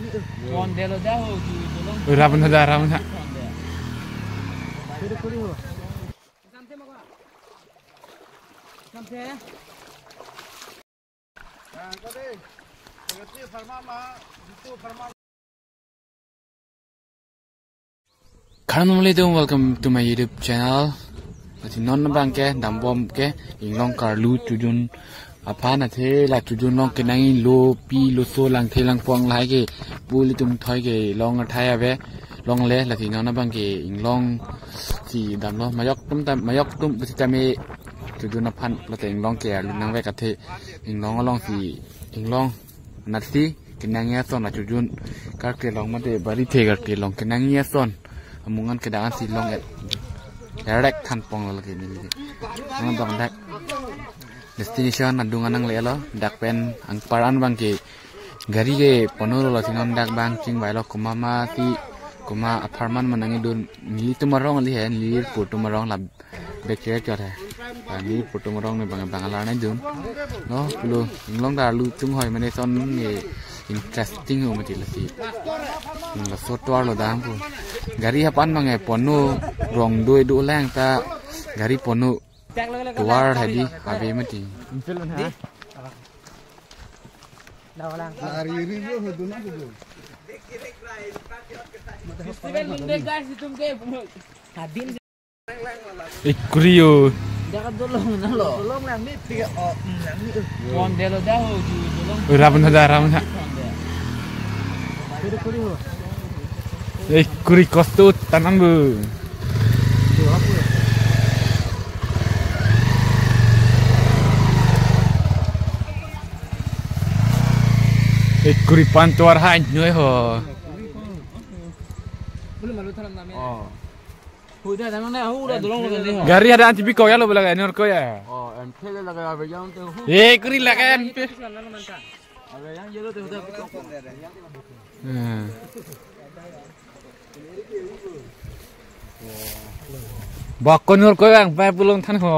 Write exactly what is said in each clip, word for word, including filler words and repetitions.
Oi, ravan hoda, ravan ha. Kardom, welcome to my YouTube channel. Lasi non abang ke dambom ke inglong karlu chojun aphan, athe la chojun along kenangji lo pi lo so langthe langpong lahai ke pu ilitum thoi kelong athai ave longle. Lasi non abang ke inglong si damlo, majok atum tam, majok atum pusitame chojun aphan pulote inglong ke arlu nangvek, athe inglong along si inglong nasi kenangji ason, la chojun karkle along mate barithe karkle along kenangji ason amongan kedak an si long et erek thanpong lo lake neli. Nang abang dak destination adung an nanglelo, dak pen anpar an abang ke gari ke ponlo, lasi non dak abang chingvailo, komat ma si komat apharman ma nangkedun, nelitum arong kali he, neli pur atum arong la bek chechot he. Neli pur atum arong ne bang bang alar nangkedun. No, pulo inglong ta arlu chunghoi mane ason ke interesting ho mati lasi. Nang laso tovar lo dang pu. Gari hapan abang ke ponlo, rong do do lang ta gari ponlo. Tovar hedi ave mati. Festival mungde guys, itum ke. Ekuri yo. Jaga dolong na lo. Dolong lang ni tiga, oh, hmm, lang ni, eh. Oi, ravan hoda, ravan ha. Ekuri ho. Ekuri kostu tanam bu. Ekuri pan tovar ha nyoi ho. Oh. Huda damang na, huda dolong lo ni ho. Gari hadak an chibi kok ya lo bela gani or ko ya. Oh, em thele laga ya, yang te hu. Ekuri laga em pe. Ave yang yelo te huda. Hmm. Bakon or ko yang pa pulong than ho.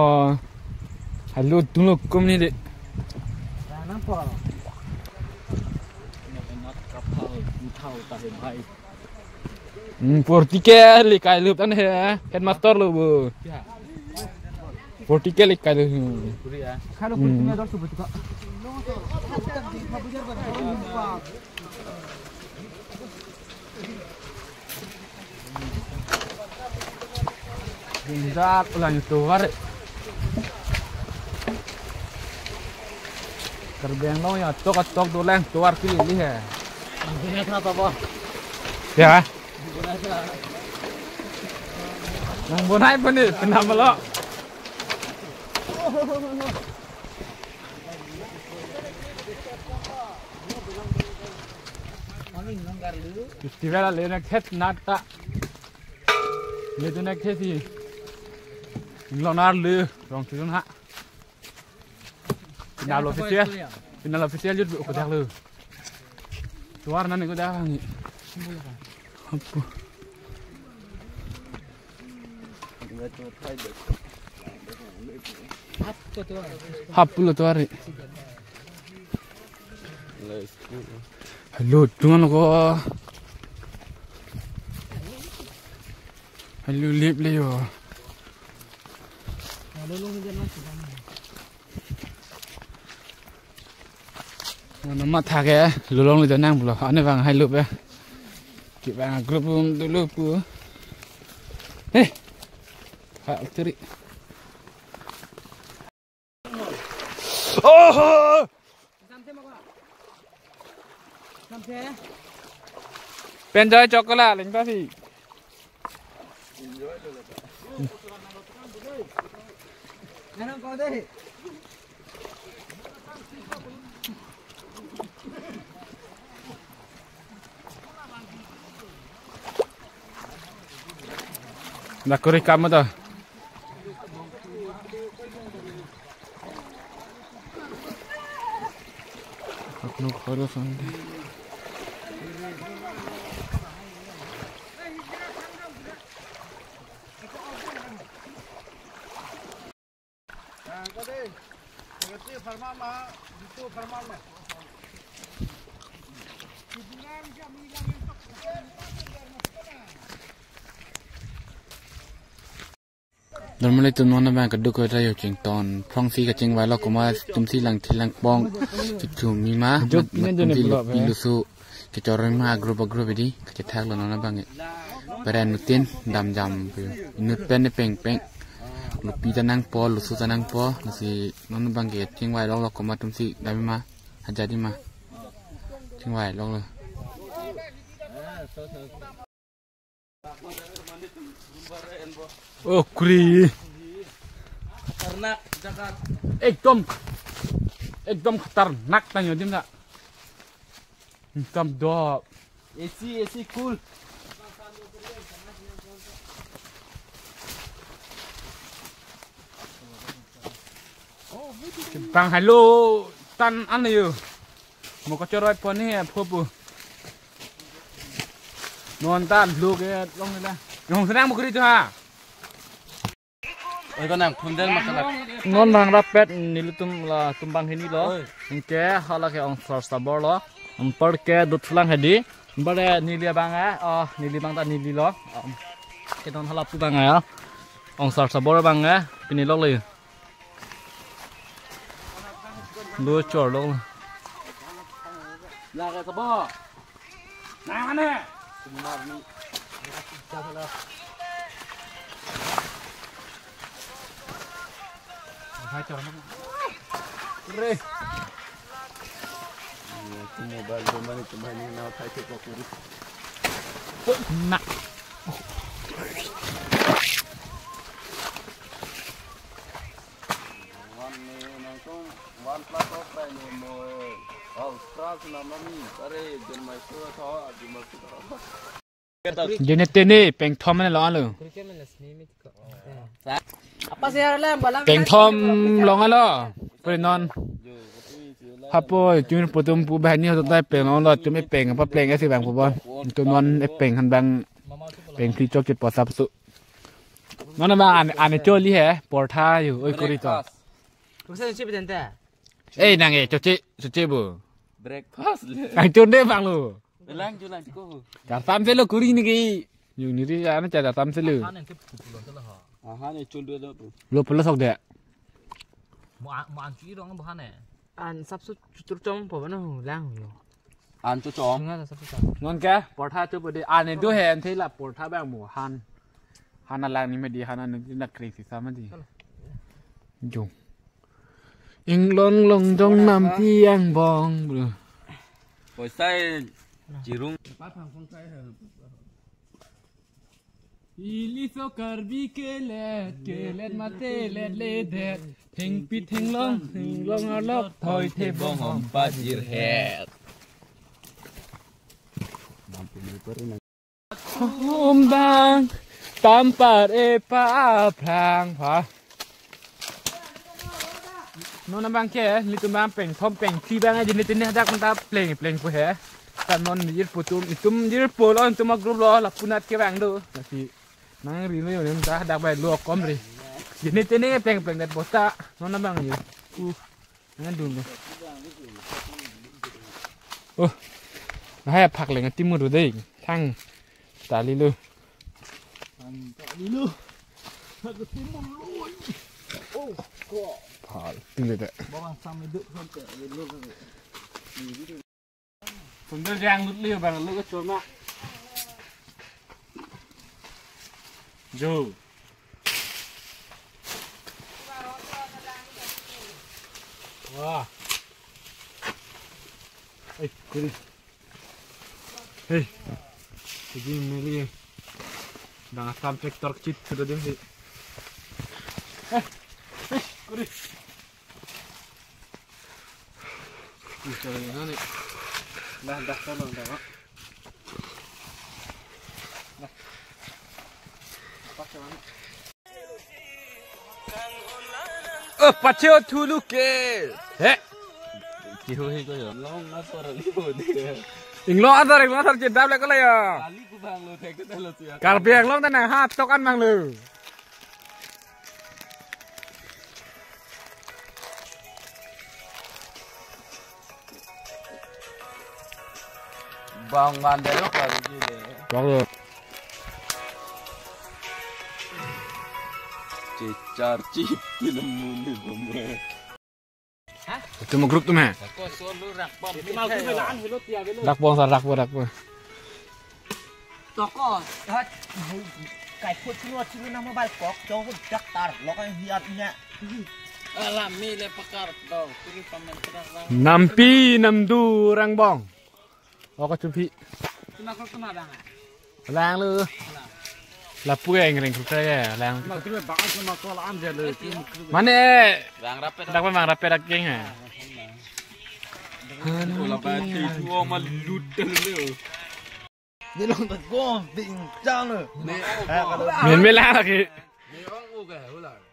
Halo tung lo kum ni de. Nang po. Hmm, porti ke likai lup tan he, headmaster lo bo. Porti ke likai lup. Hmm. Ginjak ulang tovar. Karbi Anglong ya tok tok dolang tovar kili he. Nang bonai kenapa, Bo? Ya. Nang bonai pun ni, kenapa lo? Festival le na khet nata. Le tu na khet si. Lo nar le, rong tu ha. Pinal official. Pinal official jut ko dak lo. Tovar nani ko dak ni. Apo. Hap pulo tovar. Halo, tungan ko. Halo, lip le yo. Mano matha ke lulong le nang pulo. Ane bang hai lup ya. Ki bang group um dulu pu. Eh. Ha, teri. Oh! Pen joy chokola lengta si. Dak kuri kam to. Apno khoro sande. Normally tum non abang kaduk ko tayo chington. Phrongsi kachingvai lo komat tumsi lang thilang pong. Chithum mima. Mat, mat tumsi lupi lusu. Kechor ma group group di. Kachethak lo non abang. Peren nutin dam jam. Inut pen ne peng peng. Lupi ta nangpo, lusu ta nangpo. Nasi non abang kachingvai lo lo komat tumsi dam ma. Hajadi ma. Chingvai lo lo. Oh, kuri. Khatarnak jagat. Ekdom, ekdom khatarnak tangyo dim na. Ekdom do. A C, A C cool. Bang halo tan an yo. Mo kachoroi pon he phopu. Non ta luk e long la. Yong senang bukri tu ha. Oi, ko nang phundel masalah. Non bang rapet nelitum la tumbang hini lo. Oi. Anke hala ke ongsar sabor lo. Ampar ke dutlang hedi. Ampar neli abang eh. Oh, neli bang ta neli lo. Ke non hala pu bang eh. Ongsar sabor bang eh. Pini lok le. Lo chor lo. Lake sabo. Nang ane. Kumar ni. Hai chor lo. Re. Ini mobile tu mana tu mana nak pakai kok kuri. Na. One ni nangtum one plus of ni mo. Oh, plus nama ni. Are, jin mai su tho, jin mai su tho. Jene tene pengthom ne lo alo. Apa sih alam balang? Pengthom long alo. Pre non. Hapo, chun putum pu bahani hoto tai peng long lo, tum e peng, apa peng asi bang pu bon. Tum non e peng han bang peng phli chok chit posap su. Non bang an, an choli he, portha yu, oi kuri to. Breakfast. Kung sa chip den ta? Eh, nang e, choche, choche bu. Breakfast le. Nang chun de bang lo. Lang ju lang ko. Char tam se lo kuri ni ki. Yung ni ri ana char tam se lo. Aha ne chun de lo tu. Lo pula sok de. Mo a-, mo an chu rong bo hane. An sap su chutur chong po na lang lo. An chu chong. Nga sap su chong. Non ke portha chu po de. An do he an thela portha bang mo han. Han alang ni me di han an ni na kre si sa ma di. Jung. Inglong long jong nam ti angbong. Bro. Poisa e jirung. Iliso Karbi kelet, kelet mate let ledet. Thengpi thenglong, thenglong arlok thoi thebong om pajir het. Umbang tampar epa aphrang pha. Non abang ke, nelitum bang pengthom pengphli bang aja nelitum ne hadak menta pleng pleng pu he. Kan non jirpo tum, itum jirpo lo, itum a group lo, lapunat ke bang do. Lasi nang ri no yo nem ta hadak bai lo kom ri. Jene tene pleng pleng det bosta, non abang yo. Uh. Ngan dun lo. Oh. Nahai phak leng timu ru dei. Thang. Tali lo. Thang tali lo. Thang timu lo. Oh, ko. Phal. Ting de. Bawang sam le duk sam te lo. Sundar jang lut liu bang lu kachor ma. Jo. Wah. Eh, kuri. Hei. Kuri meli. Dang asam tractor kecil sudah deh. Eh. Eh, kuri. Ih, kalau ini nih. Dah, dah, tolong, dah, Pak. Dah. Apa sih mana? Oh, pacho thulu ke. He. Kiho he ko yo. Long na sor li ho de. Inglong asar, inglong asar cedap le ko le yo. Kali ku bang lo thek ta lo siya. Karbi Anglong ta nang ha tok an bang lo. Bang bandel ka biji de. Bang lo. Cecar cip pinemu ni bumbu. Itu mau grup tuh meh. Rakbong sa rakbong rakbong. Toko hat kai phut chino chino nama bal kok cho daktar lokan hiat nya. Alam mi le pakar do kuri pamen terang. Nampi namdu rangbong. Oke, cumpi. Cuma kalau cuma bang. Lang lo. Lapu ya, ingring kita ya, lang. Cuma kita bang cuma kalau am jadi. Mana? Bang rapet. Dak bang rapet dak geng ya. Kalau bati dua malut dulu. Dia long tak gong ding chang lo. Min mela lagi.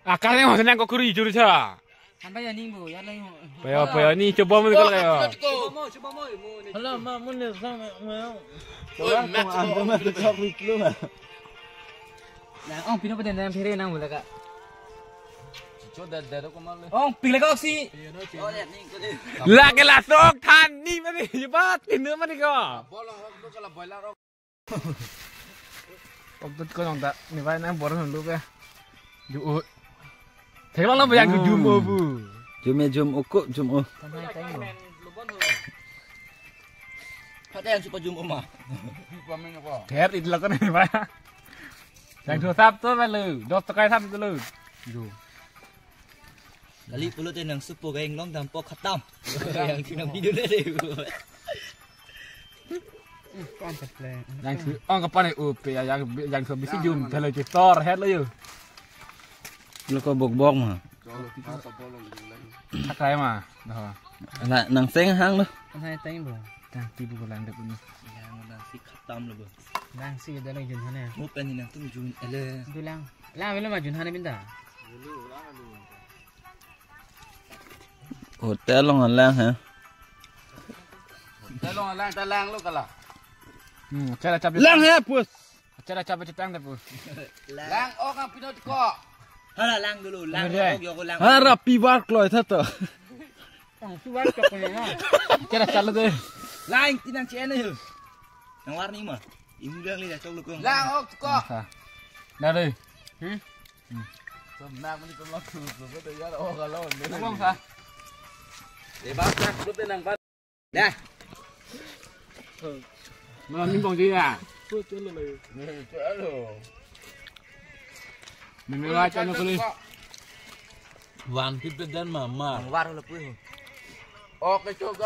Akal yang maksudnya kok kuri juru sa. Sampai ya ning bu, ya lang. Paya paya ni coba mun kalau ya. Hala ma mun ne sang ma. Coba kong ando ma tu chok miklu ma. Nang ong pino pede nang phere nang bula ka. Chicho dad dad ko mal. Ong ping le ka oksi. Lake la sok than ni mani bat ni mani ko. Bola hok tu kala bola rok. Ok tut ko nong ta ni vai nang bor nang lu ke. Ju u. Thek lo lo yang jum o bu. Jum e jum o ko jum o. Hade yang supa jum o ma. Ther it lo ko ni vai. Yang thu sap tu lu. Dos tekai sap tu lu. Ju. Kali pulo te nang supo ga inglong dampo khatam. Yang kena video le de. Yang si ong kapan e upe ya yang yang so bisi jum thelo chisor het lo yo. Lo ko bok bok ma. Thakai ma. Dah. La nang seng hang lo. Anai teng bo. Tang tibu ko lang dek ini. Yang nang si khatam lo bo. Nang si da lo jun hane. Mo pen ni nang tum jun ele. Dulang. Lang velo ma jun hane binda. Hotel long lang ha. Hotel long lang ta lang lo kala. Hmm, cara cabe. Lang ha pus. Cara cabe cetang deh pus. Lang ok ang pinot ko. Hala lang dulu, lang ok yo ko lang. Hara piwar kloi tha to. Ang piwar ko ko ya. Cara calo deh. Lang tinang cene yo. Nang warni ma. Imgang ni cok lo ko. Lang ok ko. Nah deh. Hmm? Som nak mani kom lang tu tu tu ya oh kalau ni. Ngomong sa. Bebas nak lu tenang ban. Dah. Malam ni bang dia. Ni tu alo. Mimi wa chano kuli. Wan pip dan mama. War lo pui. Oke coba.